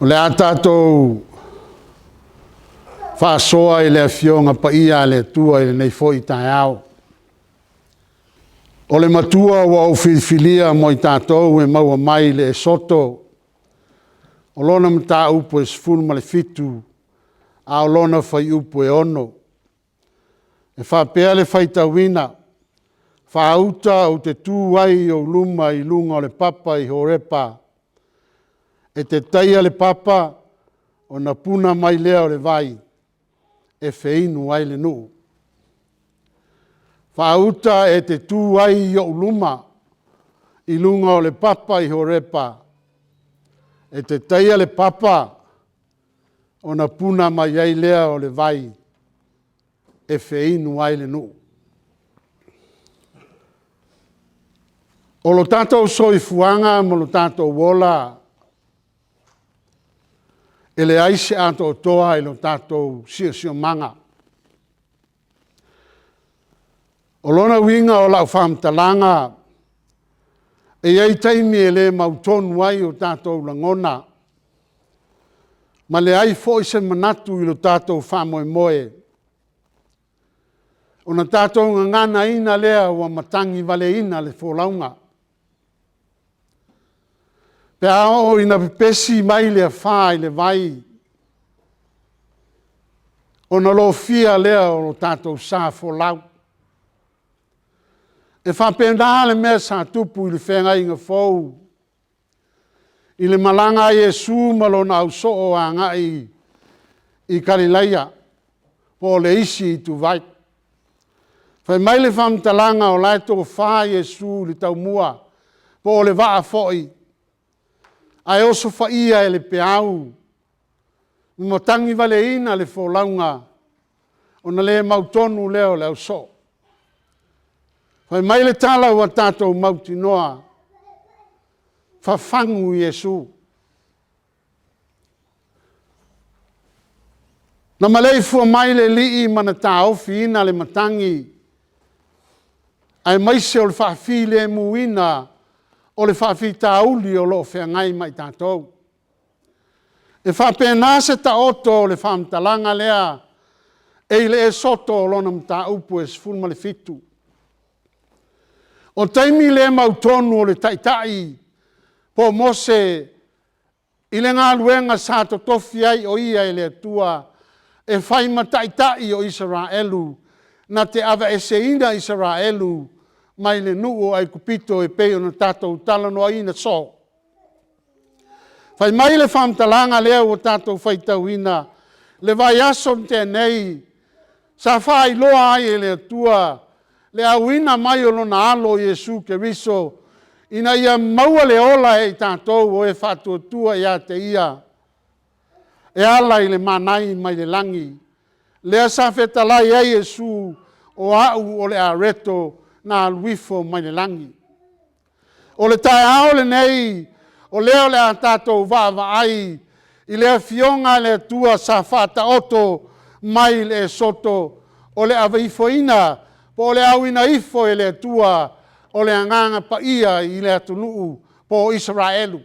O le a tatou faasoa i le Afioga Paia a le Atua i lenei foi taeao. O le Matua ua ou filifilia mo i tatou e maua mai le Esoto, o lona mataupu e 17, a o lona fuaiupu e 6. E faapea le faitauina; “Faauta ou te tu ai i ou luma i luga o le papa i Horepa, e te taia le papa ona puna mai lea o le vai e feinu ai le nuu.” Faauta e te tu ai i ou luma i luga o le papa i Horepa, e te taia le papa ona puna mai ai lea o le vai e feinu ai le nuu. O lo tatou soifuaga ma lo tatou ola, e leai se atoatoa i lo tatou siosiomaga. O lona uiga o lau faamatalaga, e i ai taimi e le mautonu ai o tatou lagona, ma leai foi se manatu i lo tatou faamoemoe, ona tatou gaganaina lea ua matagivaleina le folauga. Pe a oo ina pepesi mai le afa i le vai, ona lofia lea o lo tatou sa folau. E faapena le mea sa tupu i le feagaiga fou, i le malaga a Iesu ma lona ausoo agai i Kalilaia po o le isi ituvai. Fai mai le faamatalaga o la e tofa Iesu i le taumua po o le vaa foi, ae osofaia e le peau ma matagivaleina le folauga, ona le mautonu lea o le ausoo. Fai mai le tala ua tatou mautinoa, fafagu Iesu. Na maleifua mai le Alii ma na taofiina le matagi aemaise o le faafilemuina o le faafitauli o lo o feagai ma i tatou. E faapena se taoto o le faamatalaga lea e i le Esoto lona mataupu e 17. O taimi le mautonu o le taitai po o Mose i le galuega sa totofi ai o ia e le Atua e fai ma taitai o Isaraelu, na te aveeseina Isaraelu mai le nuu o Aikupito e pei ona tatou talanoaina soo. Fai mai le faamatalaga lea ua tatou faitauina le vaiaso na tea nei, sa faailoa ai e le Atua le auina mai o Lona Alo o Iesu Keriso ina ia maua le ola e i tatou o e faatuatua ia te Ia e ala i le manai mai le lagi, lea sa fetalai ai Iesu, “O au o le areto na alu ifo mai le lagi.” O le taeao lenei, o lea o le a tatou vaavaai i le Afioga a le Atua sa faataoto mai i le Esoto, o le ave'ifoina po o le auina ifo e le Atua o le Agaga Paia i le atunuu po o Isaraelu.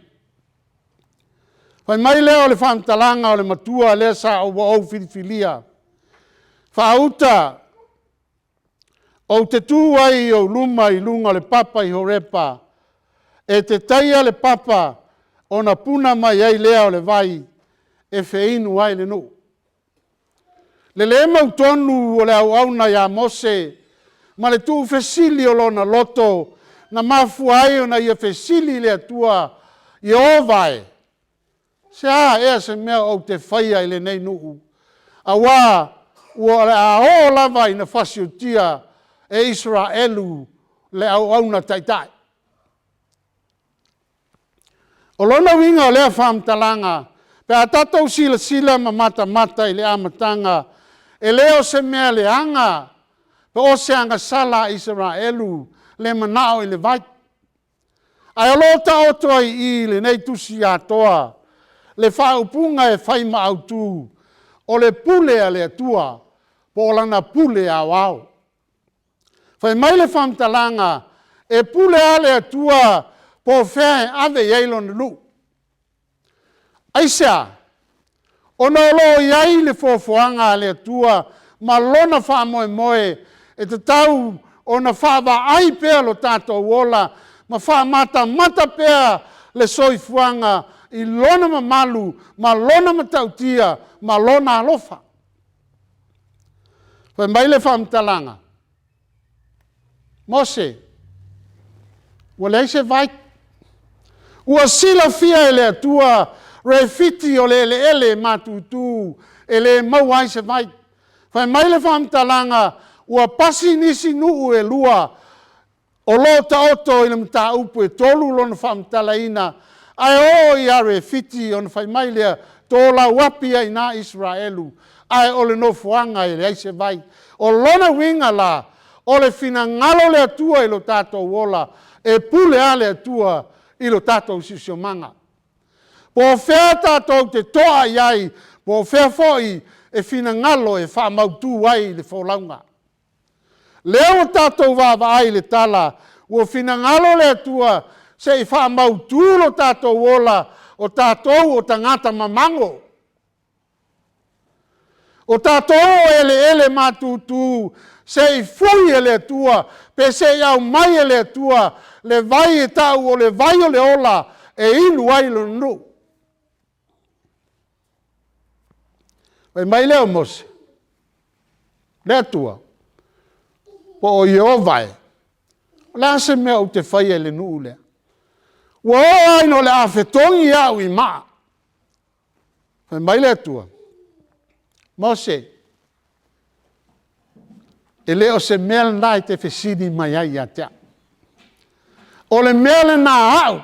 Fai mai lea o le faamatalaga o le Matua lea sa ua ou filifilia, “Faauta ou te tu ai i ou luma i luga o le papa i Horepa, e te taia le papa ona puna mai ai lea o le vai e feinu ai le nuu.” Le le mautonu o le auauna ia Mose ma le tuufesili o lona loto na mafua ai ona ia fesili i le Atua, “Ieova e, se a ea se mea ou te faia i lenei nuu, aua o le a oo lava ina fasiotia e Isaraelu le auauna taitai?” O lona uiga o lea faamatalaga, pe a tatou silasila ma matamata i le amataga, e le o se mea leaga po o se agasala a Isaraelu le manao i le vai. Ae o lo o taoto ai i i i lenei tusi atoa le faaupuga e fai ma autu, o le pule a le Atua po o Lana pule aoao. Fai mai le faamatalaga, e pule lava le Atua po o fea e ave i ai Lona nuu. Aisea? Ona o lo o i ai le foafoaga a le Atua ma Lona faamoemoe e tatau ona faavaai pea lo tatou ola ma faamatamata pea le soifuaga i lona mamalu ma lona matautia ma lona alofa. Fai mai le faamatalaga, Mose, ua leai se vai. Ua silafia e le Atua Refiti o le eleele matutu e le maua ai se vai. Fai mai le faamatalaga, ua pasi nisi nuu e lua o lo o taoto i le mataupu e tolu lona faamatalaina, ae oo ia Refiti ona fai mai lea, tolauapi ai i ina Isaraelu, ae o le nofoaga e leai se vai. O lona uiga la, o le finagalo o le Atua i lo tatou ola, e pule lava le Atua i lo tatou siosiomaga. Po o fea tatou te toa i ai, po o fea foi e finagalo e faamautu ai le folauga. Lea ua tatou vaavaai i le tala, ua finagalo le Atua se i faamautu lo tatou ola, o tatou o tagata mamago. O tatou o eleele matutu se i fui e le Atua pe se i aumai e le Atua le vai e tau o le vai o le ola e inu ai Lona nuu. Fai mai lea o Mose, “Le Atua, po o Ieova e, o le a se mea ou te faia i le nuu lea? Ua oo lava ina o le a fetogi au i maa.” Fai mai le Atua, “Mose, e le o se mea lena e te fesili mai ai ia te au. O le mea lena a au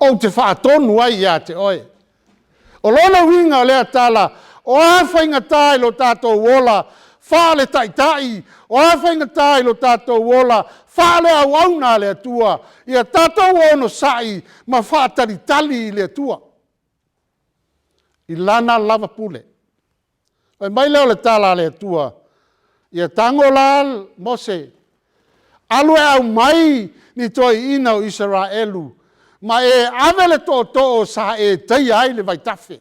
ou te faatonu ai ia te oe.” O lona uiga o lea tala, o a faigata i lo tatou ola faale-Taitai, o a faigata i lo tatou ola faale-auauna a le Atua, ia tatou onosai ma faatalitali i le Atua i Lana lava pule. Fai mai lea o le tala a le Atua, “Ia tago la Mose, alu e aumai ni toeiina o Isaraelu ma e ave le tootoo sa e taia ai le vaitafe.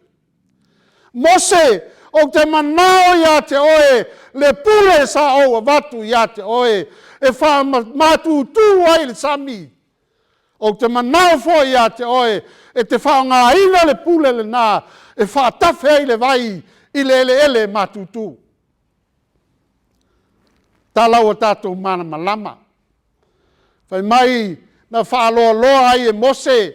Mose, ou te manao ia te oe le pule sa ou avatu ia te oe e faamatutu ai le sami. Ou te manao foi ia te oe e te faaaogaina le pule lena e faatafe ai le vai i le eleele matutu.” Tala ua tatou malamalama. Fai mai na faaloaloa ai e Mose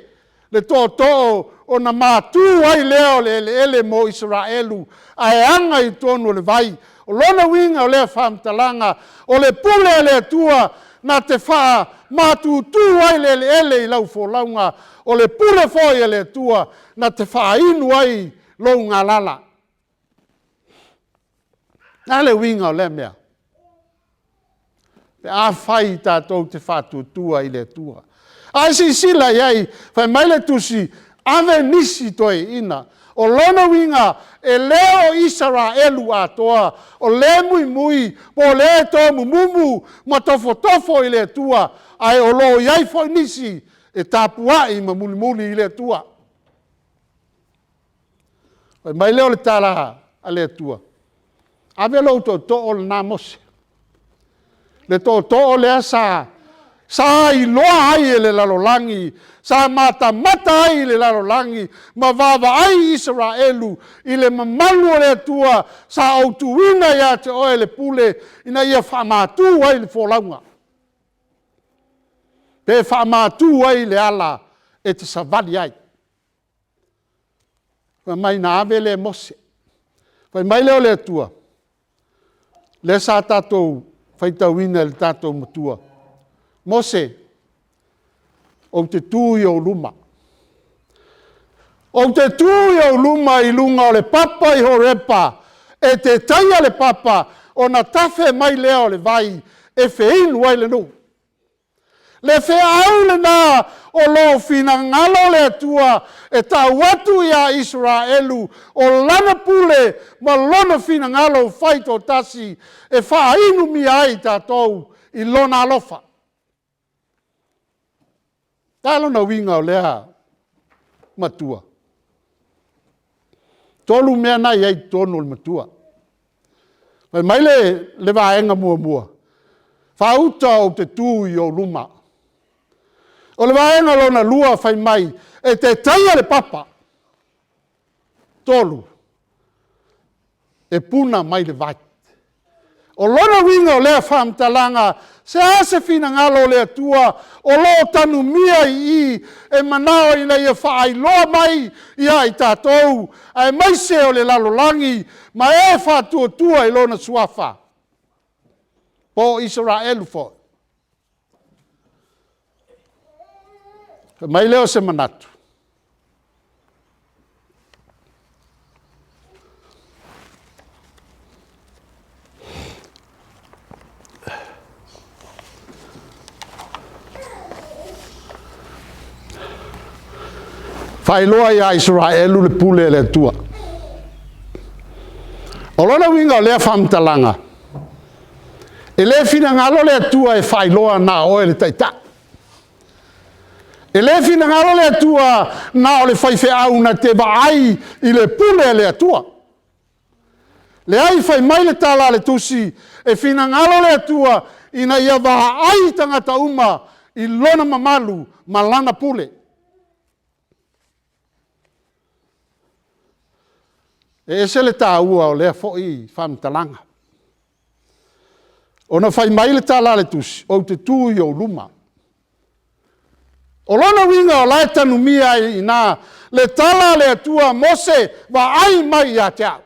le tootoo ona matu ai lea o le eleele mo Isaraelu ae aga i totonu o le vai. O lona uiga o lea faamatalaga, o le pule a le Atua na te faamatutu ai le eleele i lau folauga, o le pule foi a le Atua na te faainu ai lou galala. O le a le uiga o lea mea? Pe afai tatou te faatuatua i le Atua. A e silasila i ai fai mai le tusi, ave nisi toeaiina. O lona uiga, e le o Isaraelu atoa o lea e muimui po o lea e tomumumu ma tofotofo i le Atua, ae o lo o i ai foi nisi e tapuai ma mulimuli i le Atua. Fai mai lea o le tala a le Atua, ave lou tootoo lena Mose, le tootoo lea sa iloa ai e le lalolagi, sa matamata ai le lalolagi ma vaavaai Isaraelu i le mamalu o le Atua sa ou tuuina ia te oe le pule ina ia faamatu ai le folauga, pe faamatu ai le ala e te savali ai. Fai mai na ave lea e Mose. Fai mai lea o le Atua, lea sa tatou faitauina e le tatou matua, Mose, ou te tu i ou luma, ou te tu i ou luma i luga o le papa i Horepa e te taia le papa ona tafe mai lea o le vai e feinu ai le nuu. Le feau lena o lo o finagalo le Atua e tau atu ia Isaraelu, o Lana pule ma Lona finagalo faitoatasi e faainumia ai tatou i Lona alofa. O le a lona uiga o lea matua? Tolu mea na i ai i totonu o le matua. Fai mai le vaega muamua, faauta ou te tu i ou luma. O le vaega lona lua fai mai, e te taia le papa. 3, e puna mai le vai. O lona uiga o lea faamatalaga, se a se finagalo o le Atua o lo o tanumia i i, e manao ina ia faailoa mai ia i tatou aemaise o le lalolagi ma e faatuatua i Lona Suafa, po o Isaraelu foi. Ona fai mai lea o se manatu, faailoa ia Isaraelu le pule a le Atua. O lona uiga o lea faamatalaga, e le finagalo le Atua e faailoa na o oe le taitai. E le finagalo le Atua na o le faifeau na te vaai i le pule a le Atua. Leai, fai mai le tala a le tusi, e finagalo le Atua ina ia vaai tagata uma i lona mamalu ma lana pule. E ese le taua o lea foi faamatalaga. Ona fai mai le tala a le tusi, ou te tu i ou luma. O lona uiga o la e tanumia ai i ina le tala a le Atua, Mose vaai mai ia te au.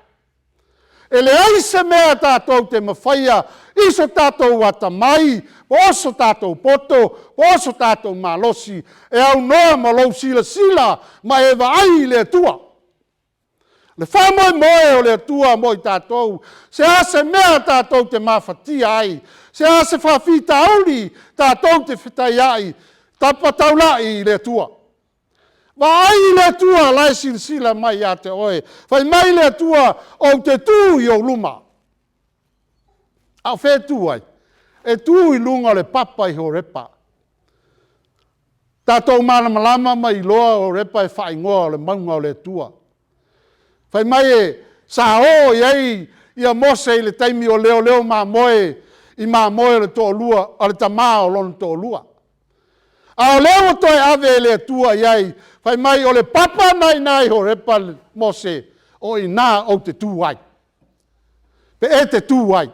E leai se mea tatou te mafaia i so tatou atamai, po o so tatou poto, po o so tatou malosi, e aunoa ma lou silasila ma e vaai i le Atua. O le faamoemoe o le Atua mo i tatou, se a se mea tatou te mafatia ai, se a se faafitauli tatou te fetaiai, tapa taulai i le Atua. Vaai i le Atua o la e silasila mai ia te oe. Fai mai le Atua, ou te tu i ou luma. A o fea e tu ai? E tu i luga o le papa i Horepa. Tatou malamalama ma iloa o Horepa e faaigoa o le mauga o le Atua. Fai mai sa o i ai ia Mose i le taimi o leoleo mamoe i mamoe o le toalua o le tama o lona toalua. A o lea ua toe ave e le Atua i ai, fai mai o le papa lena e i ina i Horepa Mose, o i ina ou te tu ai, pe e te tu ai.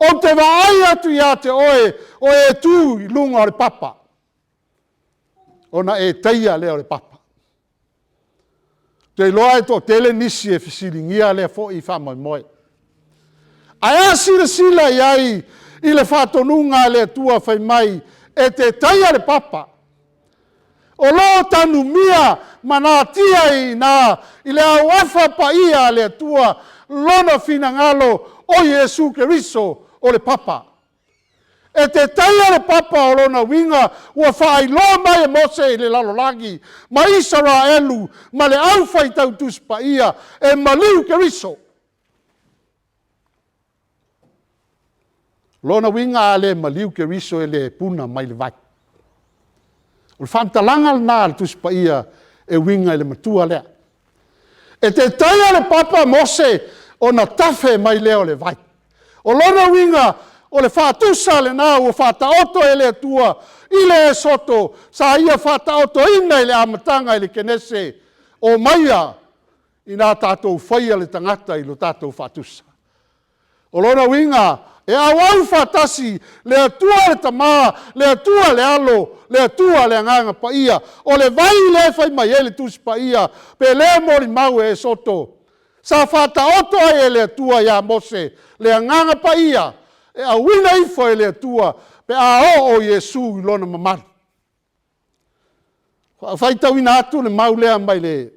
Ou te vaai atu ia te oe o e tu i luga o le papa, ona e taia lea o le papa. Ou te iloa e toatele nisi e fesiligia lea foi faamoemoe. Ae a silasila i ai i le faatonuga a le Atua fai mai e te taia le papa? O lo o tanumia ma natia ai i ina i le auafa paia a le Atua lona finagalo o Iesu Keriso o le papa. E te taia le papa o lona uiga ua faailoa mai e Mose i le lalolagi ma Isaraelu ma le au faitau tusi paia e maliu Keriso. O lona uiga a le maliu Keriso e le puna mai le vai. O le faamatalaga lena a le Tusi Paia e uiga i le matua lea. E te taia le papa Mose ona tafe mai lea o le vai. O lona uiga o le faatusa lena ua faataoto e le Atua i le Esoto sa ia faataotoina i le amataga i le Kenese, omaia ina tatou faia le tagata i lo tatou faatusa. O lona uiga, e auau faatasi le Atua le Tama, le Atua le Alo, le Atua le Agaga Paia. O le vai lea e fai mai ai le Tusi Paia, pe le molimau e Esoto, sa faataoto ai e le Atua ia Mose le Agaga Paia e auina ifo e le Atua pe a oo Iesu i lona mamalu. E faitauina atu le mau lea mai le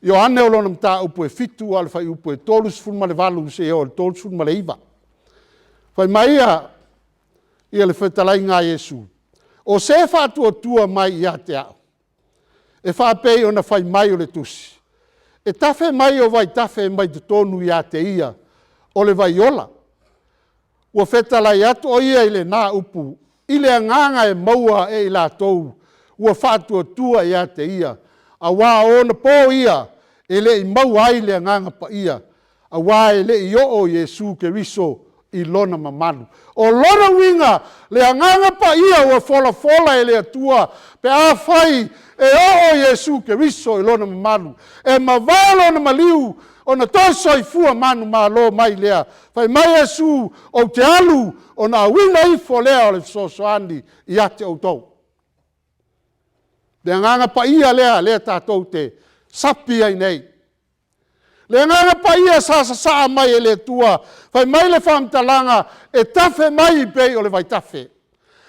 Ioane o lona mataupu e 7 a o le fuaiupu e 38 seia oo i le 39. Fai mai ia le fetalaiga a Iesu, o se faatuatua mai ia te au, e faapei ona fai mai o le tusi, e tafe mai o vaitafe mai totonu ia te ia o le vai ola. Ua fetalai atu o ia i lena upu i le agaga e maua e i latou ua faatuatua ia te ia, aua o ona po ia e le i maua ai le Agaga Paia, auā e le i oo Iesu Keriso i lona mamalu. O lona uiga, le Agaga Paia ua folafola e le Atua pe afai e oo Iesu Keriso i lona mamalu, e mavae lona maliu ona toe soifua manumalo mai lea. Fai mai Iesu, ou te alu ona auina ifo lea o le fesoasoani ia te outou. Le Agaga Paia lea, lea tatou te sapi ai nei. Le Agaga Paia sa sasaa mai e le Atua, fai mai le faamatalaga, e tafe mai pei o le vaitafe,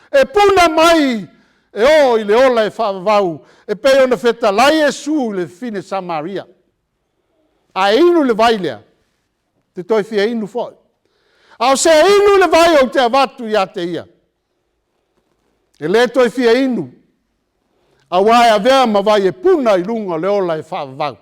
e puna mai e oo i le ola e faavavau, e pei ona fetalai Iesu i le fafine Samaria. A e inu i le vai lea, e te toe fia inu foi. A o se inu i le vai ou te avatu ia te ia, e le toe fia inu, aua e avea ma vai e puna i luga o le ola e faavavau.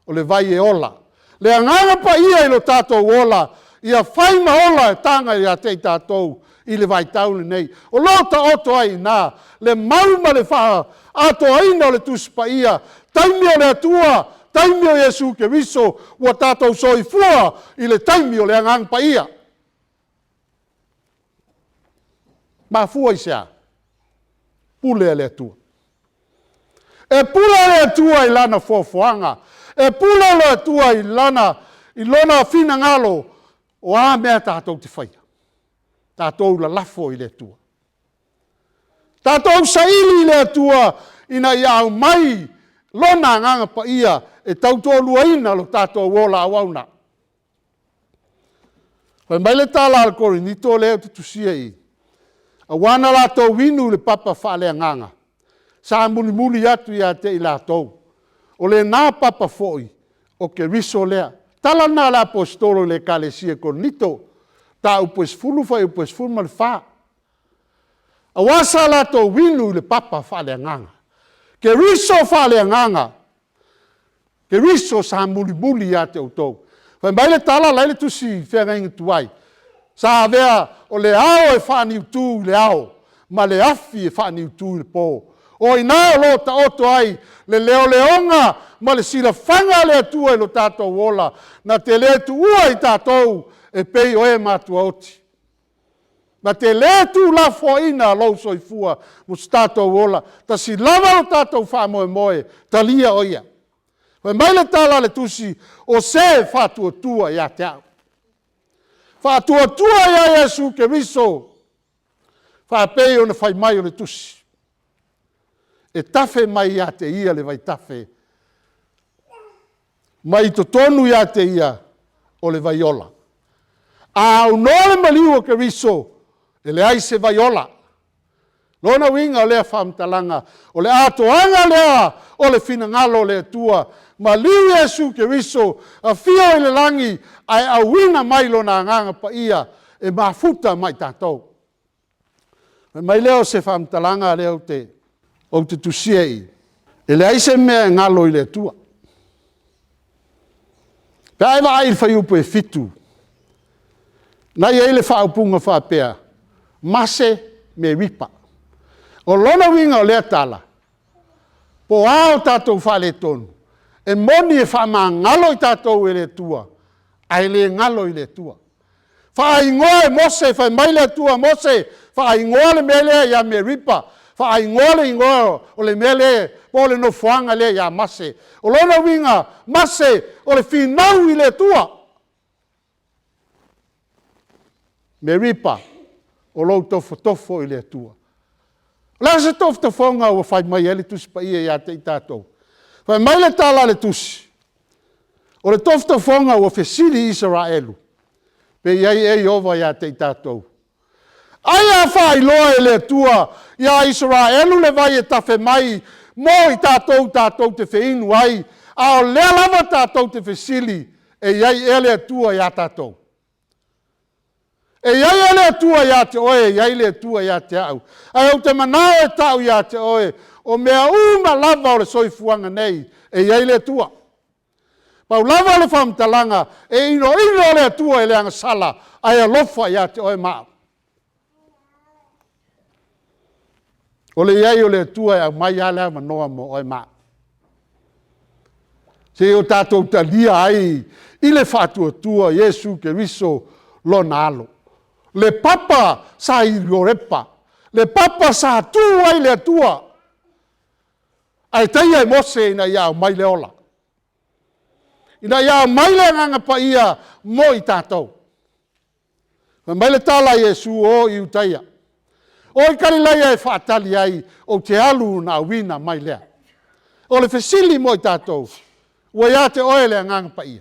O le vai e ola. Le Agaga Paia i lo tatou ola, ia fai ma ola e taga ia te i tatou i le vaitau lenei. O lo o taoto ai i ina le mau ma le faaatoaina o le Tusi Paia, taimi o le Atua, taimi o Iesu Keriso, ua tatou soifua i le taimi o le Agaga Paia. Mafua i se a? Pule a le Atua. E pule le Atua i lana foafoaga, e pule le Atua i lona finagalo o a mea tatou te faia, tatou lalafo i le Atua. Tatou saili i le Atua ina ia aumai lona Agaga Paia e tautoaluaina lo tatou ola auauna. Fai mai le tala a le Korinito lea ou te tusia i i, aua na latou inu i le papa faaleagaga sa mulimuli atu ia te i latou, o lena papa foi o Keriso lea. Tala lena a le Aposetolo i le ekalesia i Korinito, mataupu e 10 fuaiupu e 14. Aua sa latou inu i le papa faaleagaga, Keriso faaleagaga, Keriso sa mulimuli ia te outou. Fai mai le tala la e i ai le tusi feagaiga tuai, sa avea o le ao e faaniutu i le ao ma le afi e faaniutu i le po. O i ina o lo o taoto ai le leoleoga ma le silafaga a le Atua i lo tatou ola, na te le tuua i tatou e pei o e matuaoti. Na te le tuulafoaiina lou soifua ma so tatou ola. E tasi lava lo tatou faamoemoe, talia oe ia. Fai mai le tala a le tusi, o se e faatuatua ia te au. Faatuatua ia Iesu Keriso, faapei ona fai mai o le tusi, e tafe mai ia te ia le vaitafe, mai totonu ia te ia o le vaiola. A aunoa le maliu o Keriso, e leai se vaiola. O lona uiga o lea faamatalaga, o le atoaga lea o le finagalo o le Atua, maliu Iesu Keriso, afio i le lagi ae auina mai Lona Agaga Paia e mafuta ma i tatou. Ona fai mai lea o se faamatalaga lea ou te tusia i i, e leai se mea e galo i le Atua. Pe a e vaai i le fuaiupu 7, na e i ai le faaupuga faapea, Mase Meripa. O lona uiga o lea tala, po o a o tatou faaletonu, e moni e faamagalo i tatou e le Atua, ae le galo i le Atua. Faaigoa e Mose, fai mai le Atua, Mose faaigoa le mea lea ia Meripa, faaigoa le igoa o le mea lea po o le nofoaga lea ia Mase. O lona uiga, Mase o le finau i le Atua. Meripa, o lou tofotofo i le Atua. O le a se tofotofoga ua fai mai ai le Tusi Paia ia te i tatou? Fai mai le tala a le tusi, o le tofotofoga ua fesili Isaraelu, pe i ai ea Ieova ia te i tatou? Ai a faailoa e le Atua ia Isaraelu le vai e tafe mai mo i tatou tatou te feinu ai, a o lea lava tatou te fesili, e i ai ea le Atua ia tatou? E i ai le Atua ia te oe, e i ai le Atua ia te au. Ae ou te manao e tau ia te oe, o mea uma lava o le soifuaga nei, e i ai le Atua. Pau lava le faamatalaga, e inoino le Atua i le agasala, ae alofa ia te oe ma au. O le i ai o le Atua e aumai lava le avanoa mo oe ma au. Seia o tatou talia ai i le faatuatua Iesu Keriso lona Alo. Le papa sa i Horepa, le papa sa tu ai le Atua, ae taia e Mose ina ia aumai le ola, ina ia aumai le Agaga Paia mo i tatou. Fai mai le tala a Iesu, o i Iutaia, o i Kalilaia e faatali ai, ou te alu ona auina mai lea. O le fesili mo i tatou, ua ia te oe le Agaga Paia?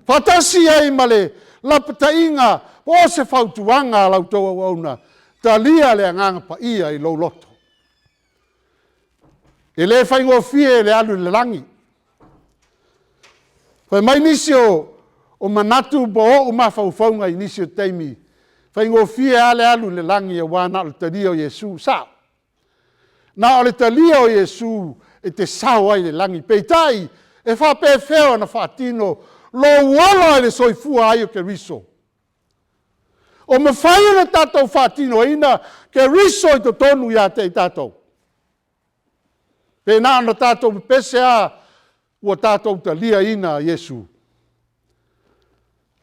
Faatasi ai ma le lapataiga po o se fautuaga a la outou auauna, talia le Agaga Paia i lou loto. E le faigofie le alu i le lagi. Fai mai nisi o manatu po o ou mafaufauga i nisi o taimi, e faigofie lava le alu i le lagi aua na o le talia o Iesu. E sao, na o le talia o Iesu e te sao ai i le lagi, peitai e faapefea ona faatino lou ola i le soifua ai o Keriso? O mafai ona tatou faatinoina Keriso i totonu ia te i tatou? Pe na ona tatou pepese lava ua tatou taliaina Iesu?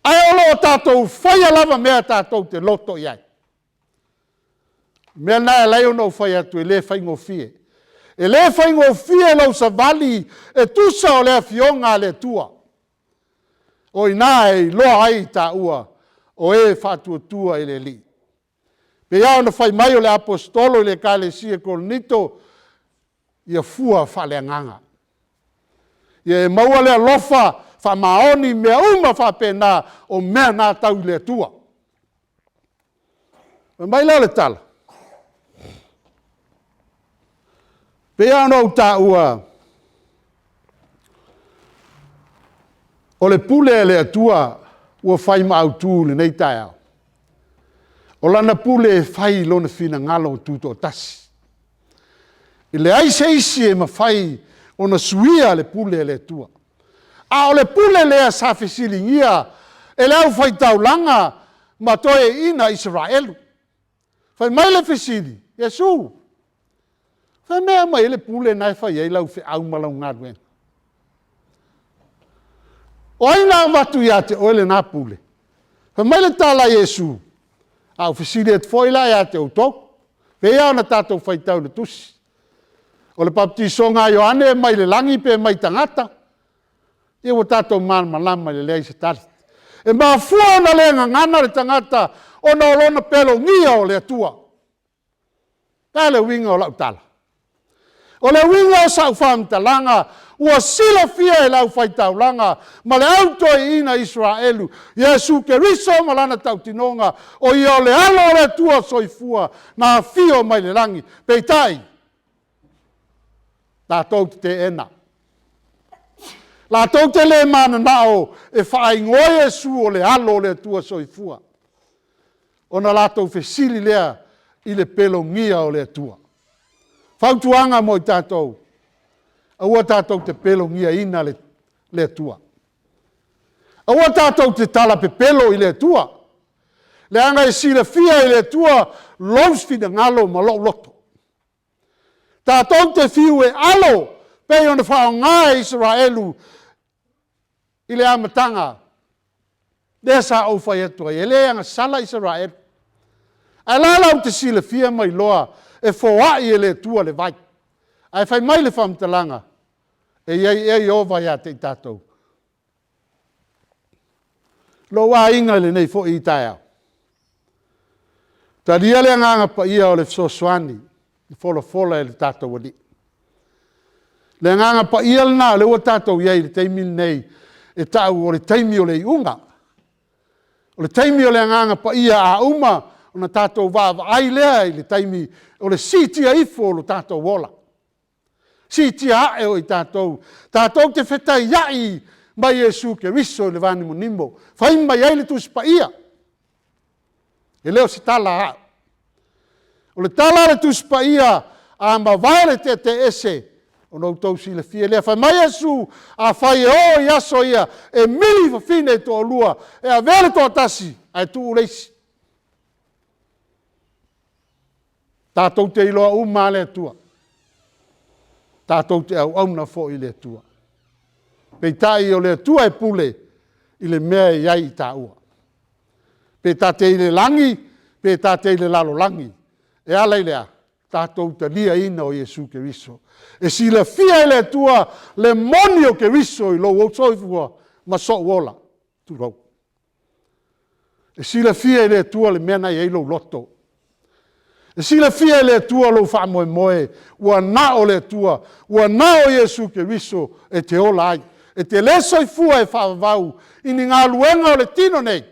Ae o lo o tatou faia lava mea tatou te loto i ai. O le mea lena e ala ai ona ou fai atu e le faigofie. E le faigofie lou savali e tusa o le Afioga a le Atua. O i ina e iloa ai i taua o e faatuatua i le Alii. E pei lava ona fai mai o le Aposetolo i le Ekalesia i Korinito, ia fua faaleagaga. Ia e maua le alofa faamaoni ma mea uma faapena, o mea na tau i le Atua. Fai mai lea o le tala, e pei lava ona ou taua, o le pule a le Atua ua fai ma autu i lenei taeao. O Lana pule e fai i Lona finagalo tutoatasi. E leai se isi e mafai ona suia le pule a le Atua. A o le pule lea sa fesiligia e le aufaitaulaga ma toeaiina Isaraelu. Fai mai le fesili, Iesu, o fea mea e aumai ai le pule lena e fai ai lau feau ma lau galuega? O ai na avatu ia te oe lena pule? Fai mai le tala a Iesu, a ou fesili atu foi la ia te outou, e pei lava ona tatou faitau i le tusi. O le papatisoga a Ioane mai le lagi pe mai tagata? Ia ua tatou malamalama i le leai o se tali. E mafua ona le gagana le tagata ona o lona pelogia o le Atua. O le a le uiga o lau tala? O le uiga o sau faamatalaga, ua silafia e le aufaitaulaga ma le au toeaina Isaraelu, Iesu Keriso ma lana tautinoga, o Ia o le Alo o le Atua soifua na afio mai le lagi. Peitai, latou te teena, latou te le mananao e faaigoa Iesu o le Alo o le Atua Soifua, ona latou fesili lea i le pelogia o le Atua. Fautuaga mo i tatou, aua tatou te pelogiaina le Atua. Aua tatou te talapepelo i le Atua, leaga e silafia e le Atua lou finagalo ma lou loto. Tatou te fiu e alo pei ona faaaoga e Isaraelu i le amataga, lea sa ou fai atu ai, e le agasala Isaraelu. Ae o la e latou te silafia ma iloa e foai e le Atua le vai. Ae fai mai le faamatalaga, e i ai ea Ieova ia te i tatou? Lou aiga i lenei foi taeao, talia le Agaga Paia o le fesoasoani na folafola e lo tatou Alii. Le Agaga Paia lena o lea ua tatou i ai i le taimi lenei e tau o le taimi o le iuga. O le taimi o le Agaga Paia a uma ona tatou vaavaai lea i le taimi o le siitia ifo o lo tatou ola, siitia ae o i tatou, tatou te fetaiai ma Iesu Keriso i le vanimonimo, fai mai ai le Tusi Paia. E le o se tala a au. O le tala a le Tusi Paia, a mavae le taitaiese, ona outou silafia lea. Fai mai Iesu, afai e oo i aso ia e mili fafine e toalua, e avea le toatasi ae tuu le isi. Tatou te iloa uma lava le Atua. tatou te auauna foi i le Atua. Peitai o le Atua e pule i le mea e i ai i taua. Pe ta te i le lagi pe ta te i le lalolagi, e ala i le a? Tatou taliaina o Iesu Keriso. E silafia e le Atua le moni o Keriso i lou soifua ma sou ola, tulou. E silafia e le Atua le mea na i ai lou loto. E silafia e le Atua lou faamoemoe ua na o le Atua, ua na o Iesu Keriso e te ola ai. E te le soifua e faavavau i ni galuega o le tino nei,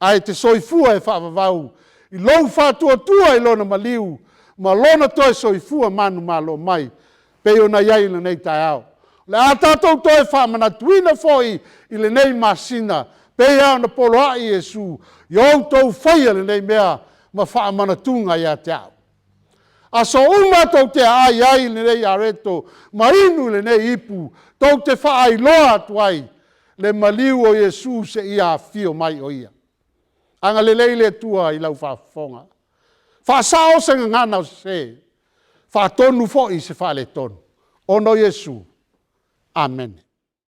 ae te soifua e faavavau i lou faatuatua i lona maliu ma lona toe soifua manumalo mai pei ona i ai i lenei taeao. O le a tatou toe faamanatuina foi i lenei masina pei lava ona poloai Iesu, “Ia outou faia lenei mea ma faamanatuga ia te au.” Aso uma tou te aai ai i lenei areto ma inu i lenei ipu, tou te faailoa atu ai le maliu o Iesu seia afio mai o Ia. Agalelei le Atua i lau faafofoga, faasao se gagana ua sese, faatonu foi se faaletonu ona o Iesu. Amene.